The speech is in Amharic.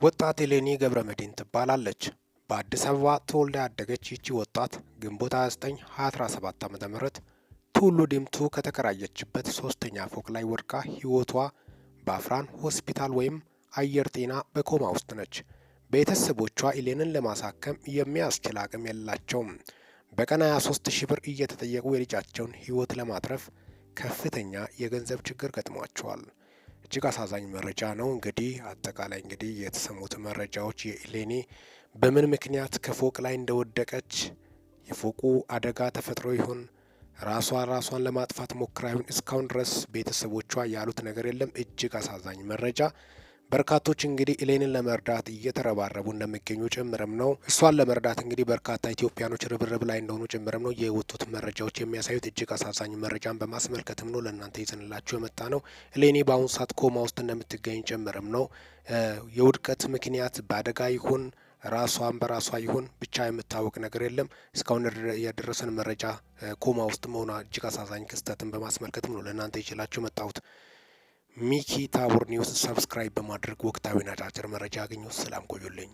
ወጣት ኤሌኒ ገብረመድህን ትባላለች። በአዲስ አበባ ተወልዳ ያደገች ይቺ ወጣት ግንቦት 29 2017 ዓ.ም ቱሉ ዲምቱ ከተከራየችበት ሶስተኛ ፎቅ ላይ ወድቃ ህይወቷ በአፍራን ሆስፒታል ወይም አየር ጤና በኮማ ውስጥ ነች። ቤተሰቦቿ ኢሌንን ለማሳከም የሚያስችል አቅም የላቸውም። በቀን 23 ሺህ ብር እየተጠየቁ የልጃቸውን ህይወት ለማትረፍ ከፍተኛ የገንዘብ ችግር ገጥሟቸዋል። እጅግ አሳዛኝ መረጃ ነው። እንግዲህ አጠቃላይ እንግዲህ የተሰሙት መረጃዎች የኢሌኒ በምን ምክንያት ከፎቅ ላይ እንደወደቀች፣ የፎቁ አደጋ ተፈጥሮ ይሁን ራሷ ራሷን ለማጥፋት ሞክራ ይሁን እስካሁን ድረስ ቤተሰቦቿ ያሉት ነገር የለም። እጅግ አሳዛኝ መረጃ። በርካቶች እንግዲህ ኢሌንን ለመርዳት እየተረባረቡ እንደሚገኙ ጭምርም ነው። እሷን ለመርዳት እንግዲህ በርካታ ኢትዮጵያኖች ርብርብ ላይ እንደሆኑ ጭምርም ነው የወጡት መረጃዎች የሚያሳዩት። እጅግ አሳዛኝ መረጃን በማስመልከትም ነው ለእናንተ ይዘንላችሁ የመጣ ነው። ኢሌኒ በአሁኑ ሰዓት ኮማ ውስጥ እንደምትገኝ ጭምርም ነው። የውድቀት ምክንያት በአደጋ ይሁን ራሷን በራሷ ይሁን ብቻ የምታወቅ ነገር የለም። እስካሁን የደረሰን መረጃ ኮማ ውስጥ መሆኗ እጅግ አሳዛኝ ክስተትን በማስመልከትም ነው ለእናንተ ይዤላችሁ የመጣሁት። ሚኪ ታቦር ኒውስ subscribe በማድረግ ወቅታዊና አጫጭር መረጃ ያገኙ። ሰላም ቆዩልኝ።